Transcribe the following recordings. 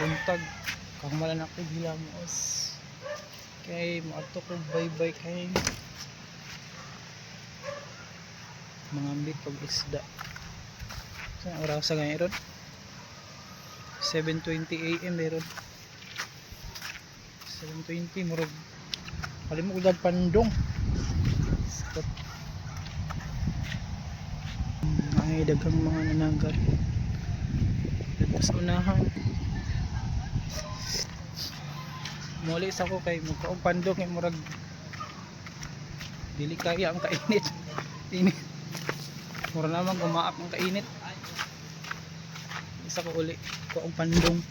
Buntag. Kamala na ko gilamos. Kay moadto ko bye-bye kay mga ambit og isda. Sa oras sa ganyan ron? 7:20 AM meron. 7:20, murag kalimot ko dag pandong. Stop. Ay, daghang mga nanagat. Dito sa unahan. Muli sa ko kay mukaong pandong kay murag dili kaya ang kainit. Init. Mura naman gumaap ang kainit. Isa ko uli kaong pandong.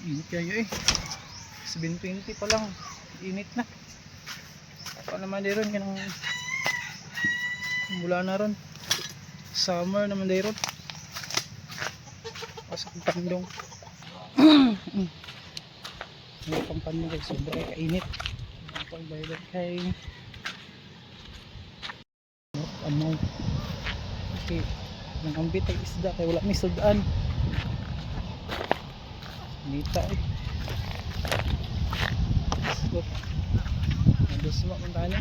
Init kayo eh. 7:20 pa lang. Init na. Pa naman di ron kanang mula na ron. Summer naman di ron. Pasok ang pandong. Ano pang pandong kay sobra kay kainit. Pang bayad kay ano. Okay. Nang ambit ang isda kay wala may sudan. Nita eh. Stop. Nadusma man tayo.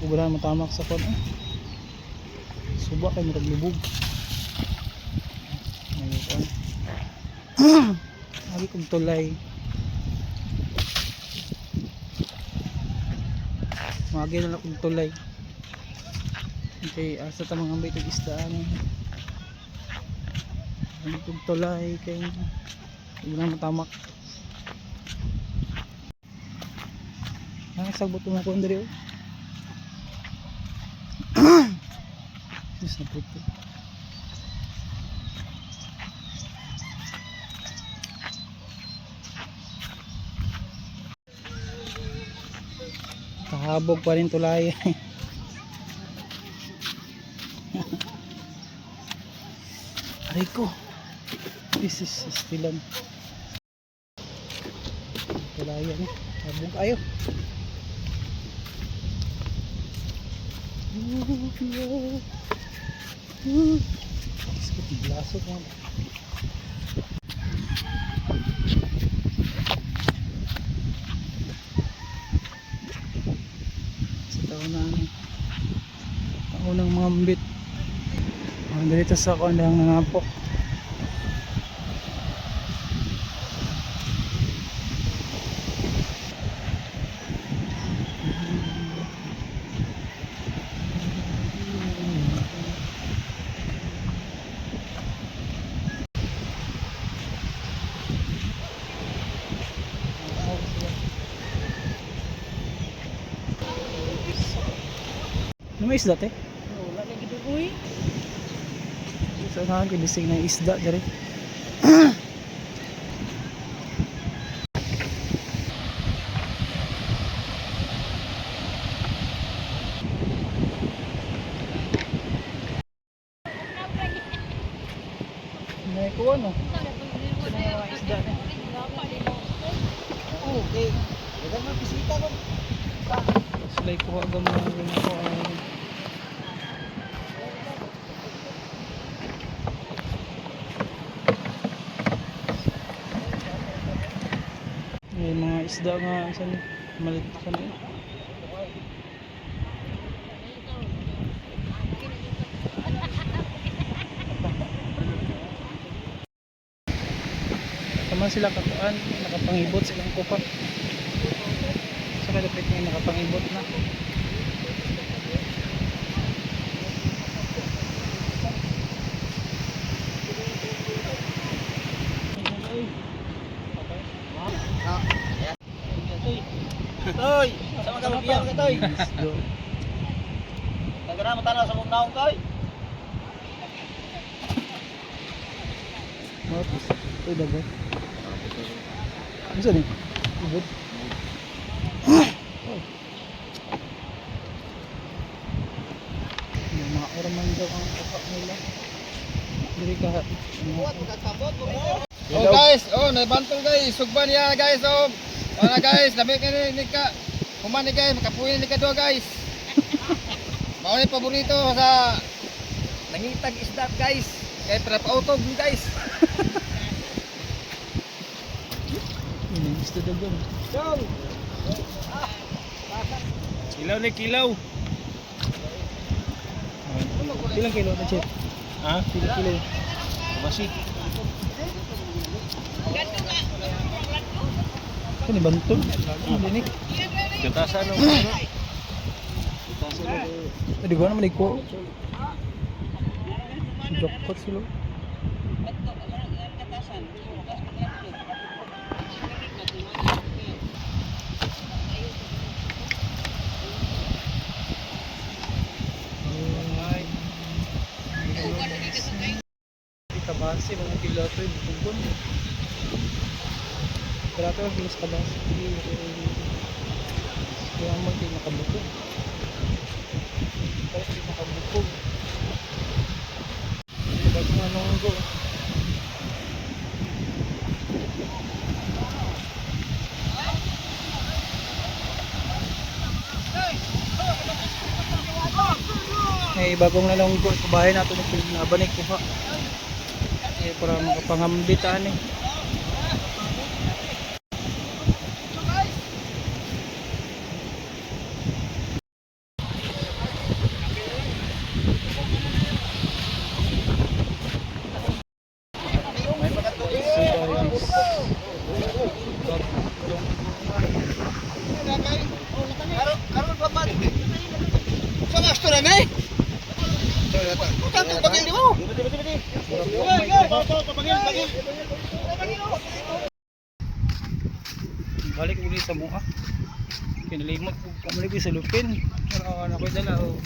Ubrahan matamak sa kon eh. Suba kay murag lubog. May kon. Abi kong tulay. Magi na lang kong tulay. Okay, asa ta mga ambay tag isda ano. Ano kong tulay kay ubrahan matamak. Ang sagbot mo ko diri oh. Sus na puto. Kahabog pa rin tulay. Aray ko. This is stilan. Tulayan eh. Habog ayo. Sakit blaso ko. Sa taon na ano. Taon ng mga ambit. Ah, dito sa kandang nangapok. Ano may isda te? Wala lagi dugoy. Sa unahan kay bisig na isda diri. May kuha no. Sino yung mga isda ni? Okay. Dagan mo bisita ko. Sila kuha ga mga ganito ay may mga isda nga saan malit sa ni. Tama sila kakuan, nakapangibot silang kupa. Sa kalapit nga nakapangibot na. Toy, sa mga kabiyan ka toy. Isdo. Tagara mo tanaw sa mong naong toy. Marcos. Uy, dagat. Ano ni? Ubod. Oh. May mga orman daw ang kuha nila. Diri ka. Oh guys, oh naibantol guys, sugba niya guys oh. Oh na guys, labi ka ni ka. Human ni guys, makapuyo ni kadua, guys. Mao ni paborito sa nangitag isda, guys. Kay para pautog ni, guys. Yun ang isda dagan. Dong. Kilaw ni kilaw. Ilang kilo na, chef? Ha? Ilang kilo? Basi. Ito ni Bantol. Ano dinik? Gatasan no. Gatasan no. Hindi ko naman iko. Jackpot sila. Kabasi, mga kilo ito, bukon. Grabe ang kilo sa kabasi. Kaya mo hindi nakabukog. Pero hindi nakabukog. Bago nga nunggo. May bagong nalunggo sa bahay nato ni nabanik kuha. Eh, para makapangambitan eh. Aron aron pa man. Sa gasto na nay. Tanto bagil di mo. Balik uli sa mua. Kinalimot ko kamali ko sa lupin. Pero ano ko dala oh.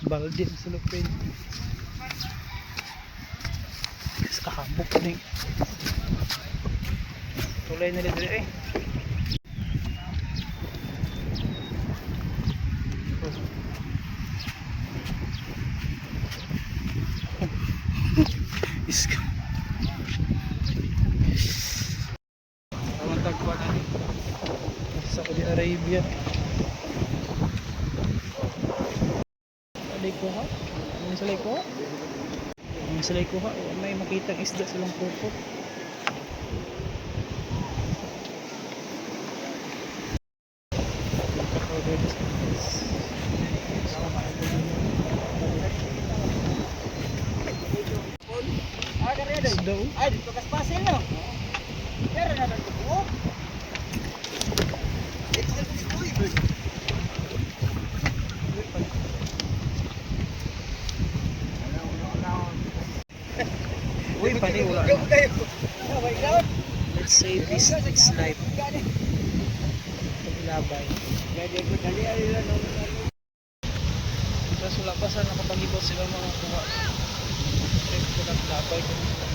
Balde sa lupin. Sa kakabok ni. Tulay na dili eh. Iska. Ang tagpa na ni Saudi Arabia. Alay kuha. Ano sila kuha? Ano sila kuha? May makitang isda silang pupot. Isda oh. Ay, dito kas pasil no. Pero na lang ko. Uy, pani wala na. Let's save this its life. Paglabay. Tapos wala pa sa nakapag-ibot sila mga kuha. Trip ko lang labay ko sila.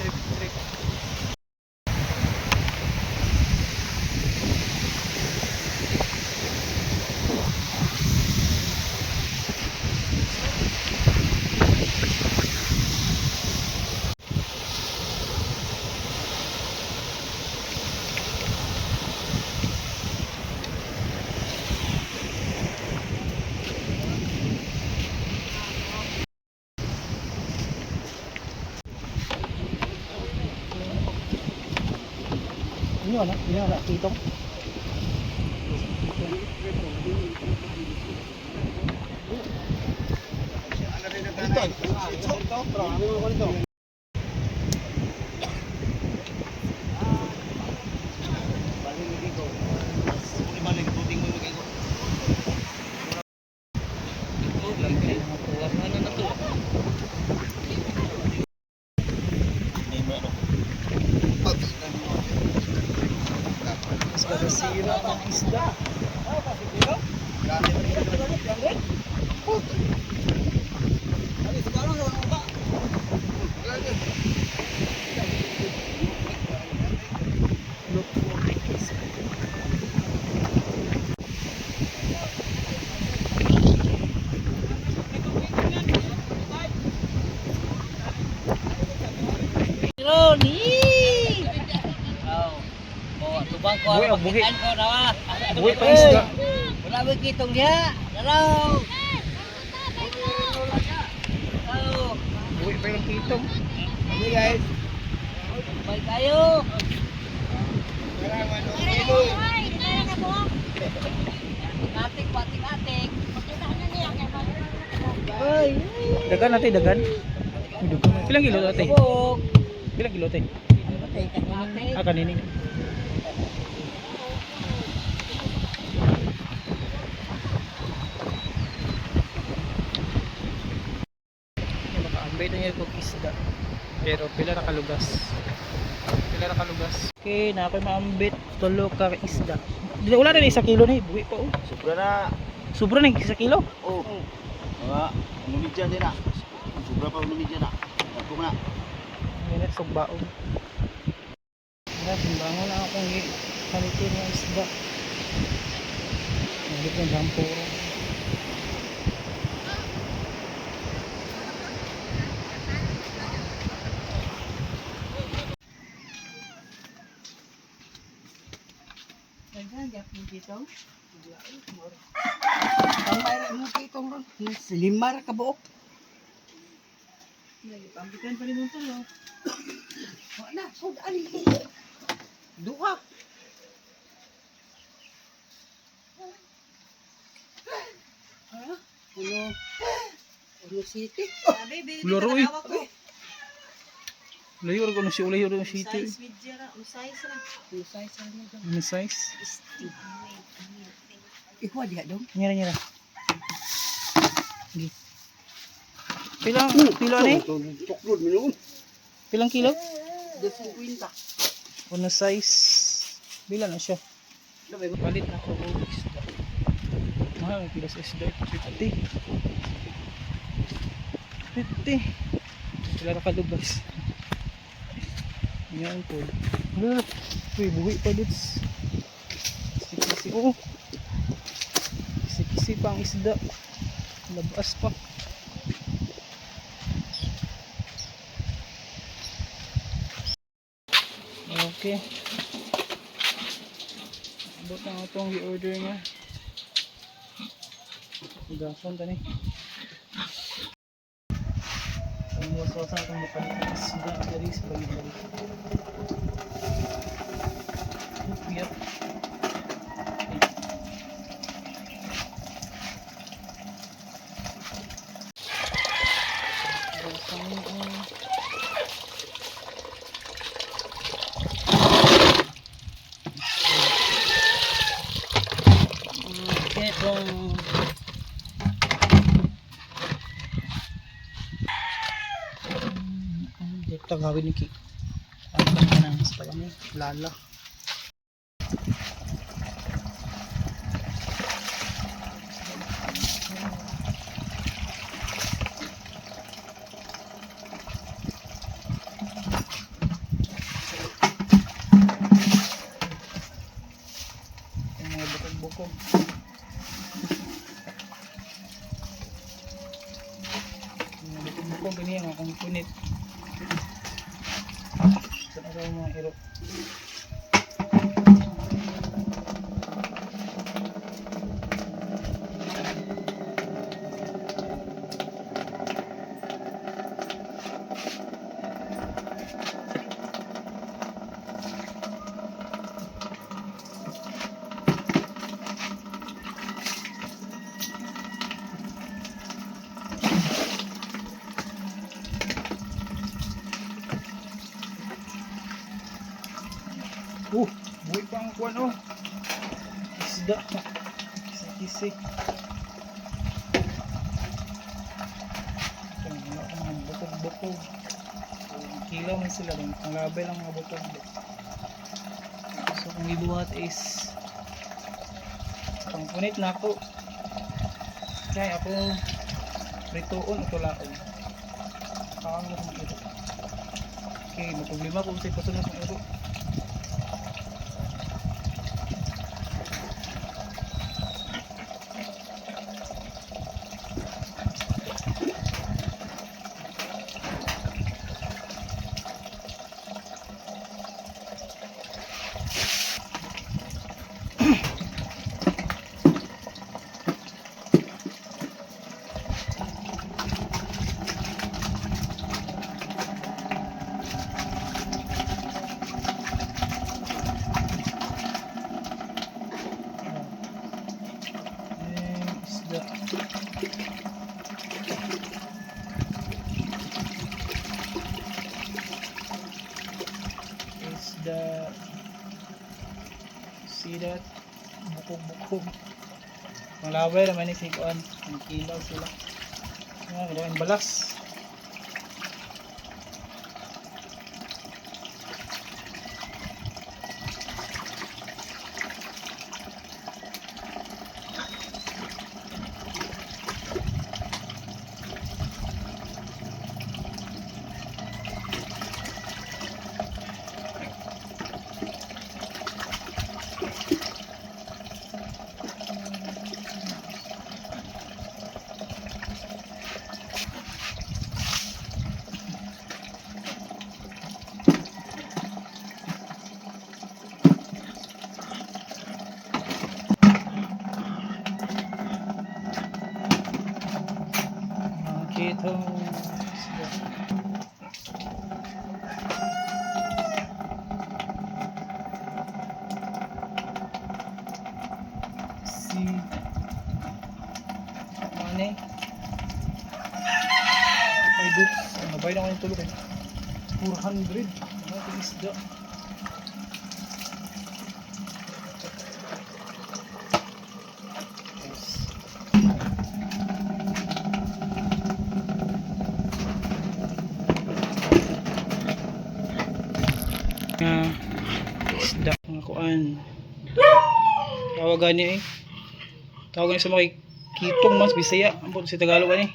Trip, trip. Ano na? Ano na? Kitong? Mas kasira ang isda. Look for is Roni! Ewan ko, Buhi, oh, buhi. makitaan ko na wa. Buhi pa isda. Wala mo kitong diha. Dalaw. Dalaw. Buhi pa yung kitong. Okay guys. Bay kayo. Atik, patik, atik. Ay, Dagan natin, dagan. Uy, dagan. Pilang kilo ate? Buk. Pilang kilo ate? Atik, atik. Ah, kanini. Yung makaambay na niya kog isda. Pero pila ra kalugas. Pila ra kalugas. Okay, na ako'y maambit tulo ka isda. Di wala rin isa kilo ni, buhi pa oh. Sobra na. Sobra na isa kilo. Oh. Mga lumidya din na. Sobra pa lumidya na. Dagko na. Minit sugbaon. Wala, timbangon na akong palitin ng isda. Nagit ng jampuro. Tambay ra mo kitong ron. Lima ra ka buok. Pambitan pa rin mo tol. Wala, sud ani. Duha. Ha? Uno. Uno City. Laro eh. Layo ra ko si ulay ra city. Uno size ra mo. Ano size? Ikuha diha dong. Nyera nyera. Gi. Pilang pila ni? Tuklod mo noon. Pilang kilo? 250. Ano size? Bila na siya. Palit na ko og isda. Mahal ang kilo sa isda. 50. 50. Wala na kalubas. Yan po. Wala. Uy, buhi pa dudes. Kisi-kisi. Oo. Kisi-kisi pa ang isda. Labas pa. Okay. Abot na itong i-order niya. Gason tani. Ang wasawasan itong mapalit ng isda dali sa balik-balik. Yep. Gason, oh. Okay, itong Dito tagawin ni Kik. Ano ba na sa taga ni? Lala. Yung mga bukog-bukog. Yung mga bukog-bukog, ganyan, mga kungkunit. Saan na mga iro? Buhi pa ang kuwan oh. Isda. Kisi-kisi. Ito, ano, ang mga bukog-bukog. So, ang kilaw man sila dun. Ang labay lang mga bukog. So, kung ibuhat is pangpunit na ako. Kaya ako prituon o tulaon. Kaon mo kung iro. Okay, maproblema ko sa ipasunod sa iro. Isda. See that? Bukog-bukog. Malaway naman ni si Kuan. Ang kilaw sila. Mga kailangan balas. Mga kito. Isda. Si Mane. Ay, dudes. Ang nabay na ko yung tulog eh. 400. Ano itong isda? Yes. Nga isda nga kuan. Tawagan niya eh. Tawagan niya sa mga kitong mas Bisaya. Ang sa Tagalog ani.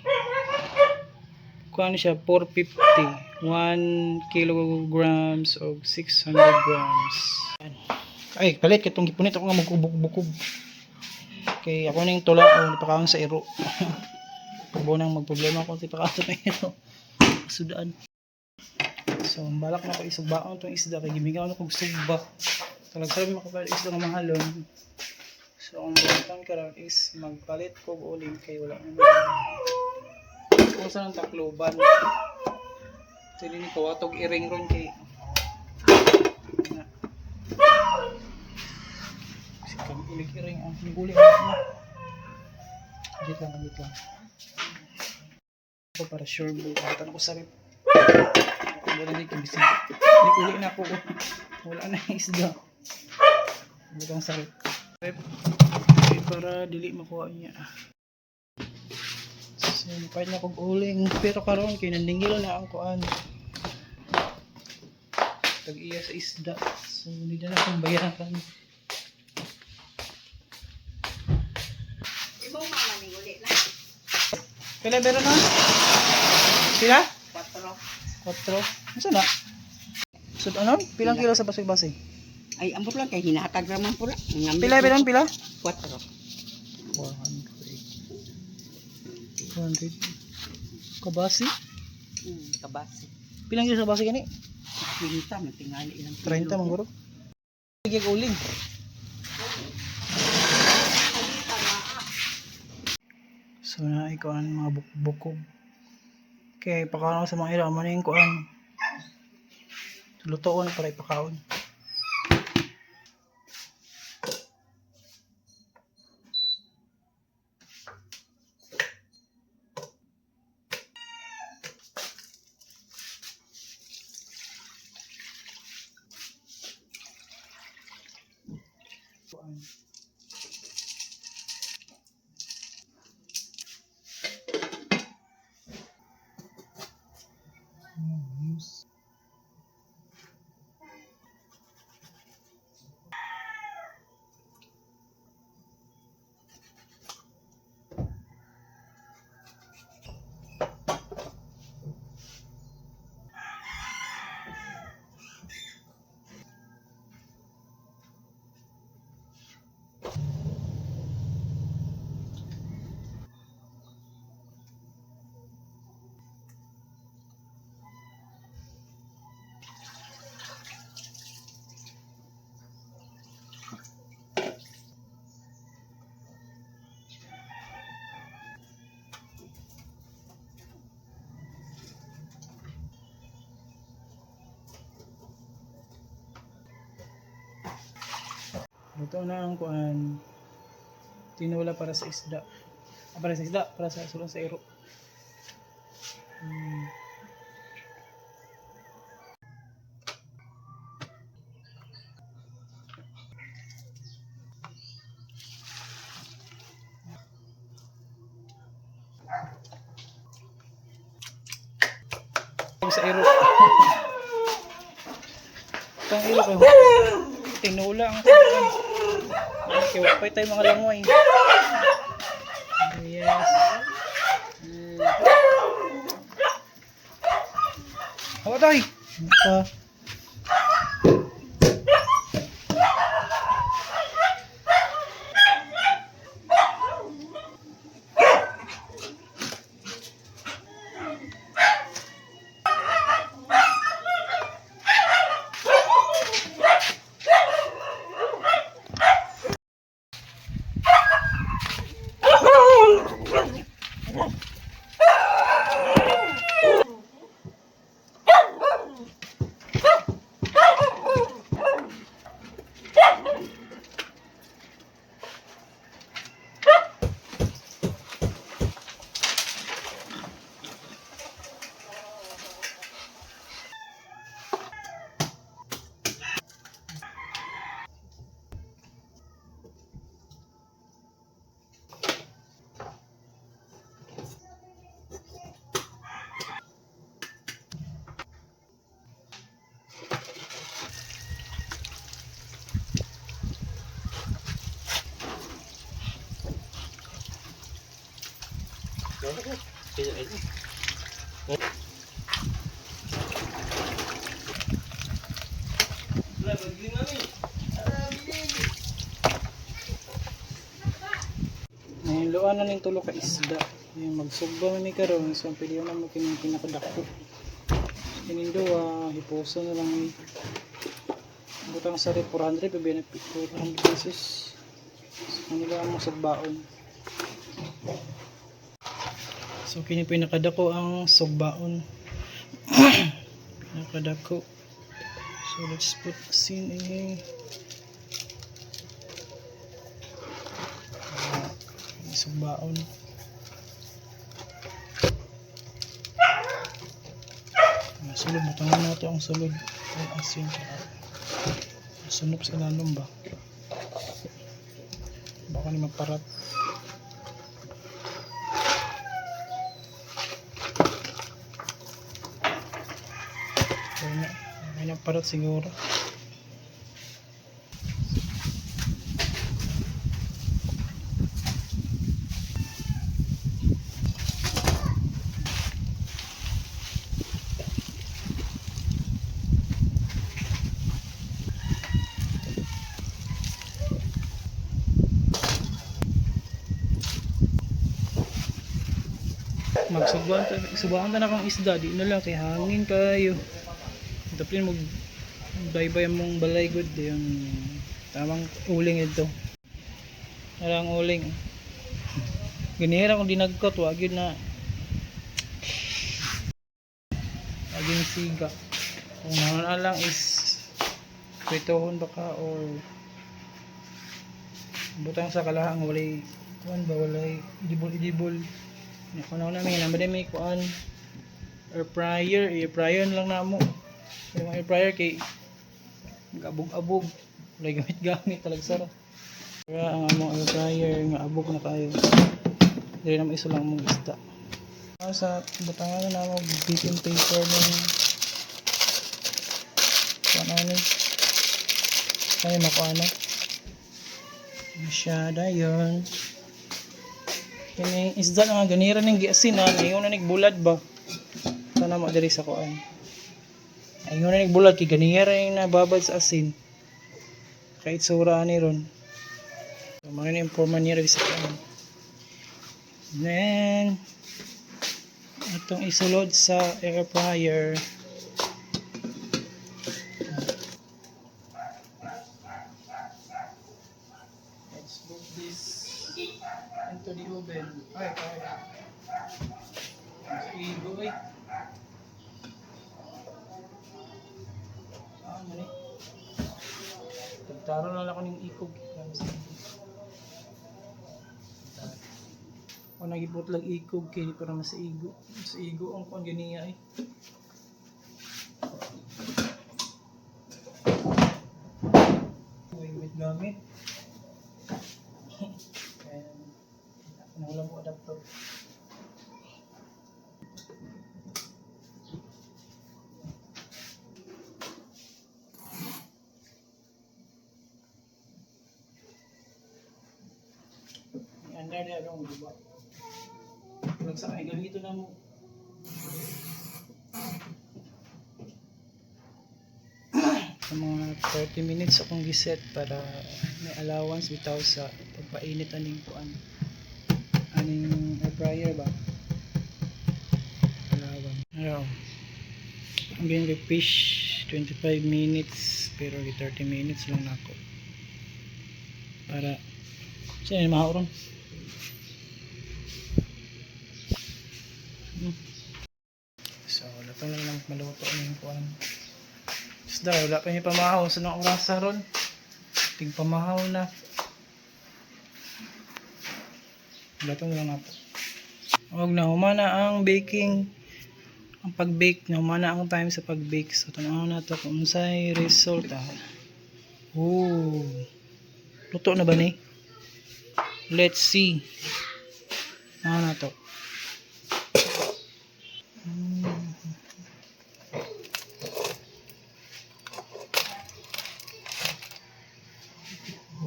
Kuan siya 450. 1 kilograms og 600 grams. Ay, palit katong gipunit ako nga magkubok-bukog. Kay ako ning tula o napakaon sa iro. Kubo nang magproblema ako sa pakaon sa iro. Sudaan. So, ang balak na ko isugbaon tong isda kay gimingaw na kog sugba. Talag sabi makapalit isda nga mahalon. So, ang buhaton karon is magpalit kog uling kay wala na. Kung saan ang Tacloban. Ito ni kawatog iring ron kay na. Kasi kami ulig iring ang hinguli na. Wait lang, wait lang. Ako para sure mo. Buhatan ako sa rep. Wala na yung bisig. Hindi uli na ako. Wala na yung isda. Butang sa rep. Rep. Okay, para dili makuha niya. So, kahit na kog uling. Pero karon kay naningil na ang kuan. Tag-iya sa isda. So, hindi na akong bayaran. Ibang mama ni uli na. Pila meron na? Pila? Quatro. 4. Ano na? So, ano? Pilang kilo sa basig-basig? Ay, ambot lang kay hinatag raman pula. Ang Pila, pila, pila? Quatro. 400. 400. Kabasi? Kabasi. Pilang kilo sa basi gani? 30 man tingali ilang kilo. 30 man guro. Sige uling. So na ikaw ang mga bukbukog. Kay pakaon ako sa mga ila mo na yung kuan. Lutoon para ipakaon. Kuan. Use. Luto na ang kuan. Tinula para sa isda. Ah, para sa isda, para sa sulong sa iro. Sa iro. Tang iro kayo. Tinula ang kuan. Ay, kay wa tayo mga langoy. Yes. Hawa tayo. Pa. Nahiluan na ning tulo ka isda. Yung magsugba man ni karon, so ang piliyon na mo kining pinakadako. Kining duwa, hipuso na lang ni. Butang sa rep 400, pa 400 pesos. So kanila ang sugbaon. So kini pinakadako ang sugbaon. Pinakadako. So let's put asin in. Sugbaon. Ang sulod, butangan nato ang sulod. Ay, asin. Sunop sa ilalim ba? Baka ni maparat. Ayun na. May naparat siguro. Magsugban ta, subahan ta na kang isda, di na lang kay hangin kayo. Daplin mo baybay mong balay good yung tamang uling ito. Arang uling. Ganihira kung dinagkot wa gyud na aging siga. Kung naman lang is pritohon baka or butang sa kalahang walay kuan ba, walay idibol idibol. Ako na namin naman may kuan air fryer, air fryer na lang namo. Yung air fryer kay gabog-abog, walay gamit-gamit talaga sara. Kaya ang among air fryer nga abog na kayo. Dili na mo lang mong isda. Sa butangan na namo baking paper ng kuan ani. Ay makuha na. Siya dayon. Kini isda na nga ganira ning giasin na ingon na bulad ba. Sana mo diri sa kuan. Ingon na bulad kay ganira ning nababad sa asin. Kahit sura ani ron. So, mga ni informa niya rin sa kuan. Then atong isulod sa air fryer. Let's put this into the oven. Ay, ay. Mas igo eh. Saan man eh? Tagtaro na lang ako ng ikog. Ako nagipot lang ikog kay para mas igo. Mas igo ang kuan ganiya eh. Uy, wait gamit. And nawala mo adapter. Andar diha ron guba. Murag sa ay gamito na mo. Sa mga 30 minutes akong giset para may allowance bitaw sa pagpainit aning kuan. Aning air fryer ba? Allowance. Ayaw. Ang ganyan kay fish 25 minutes pero 30 minutes lang nako. Para siya ni mahaw ron. So, wala pa lang lang maluto na yung kuan. Isda, wala pa yung pamahaw. Sa nang oras ron? Ting pamahaw na. Wala pa lang nato. Huwag na humana ang baking, ang pag-bake, na humana ang time sa pag-bake. So, tanaw na to kung unsay result. Ah. Oh. Luto na ba ni? Let's see. Ano na to?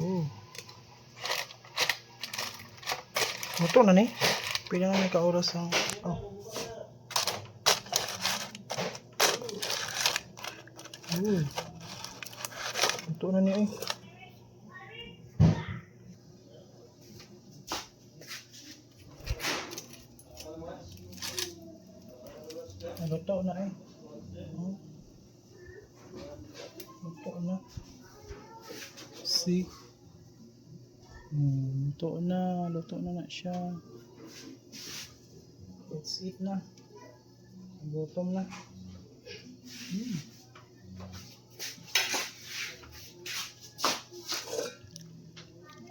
Oh. Luto na ni. Pila na may kaoras ang oh. Uy. Luto na ni eh. Luto na eh. Oh. Luto na. See? Luto na. Luto na na siya. Let's eat na. Gutom na.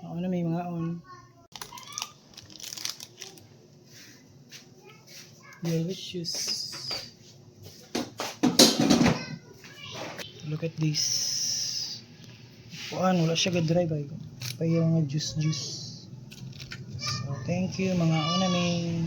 Ako na may mga on. Delicious. Look at this. Kuan, wala siya ga-dry ba? Payaw nga juice juice. So, thank you mga una may.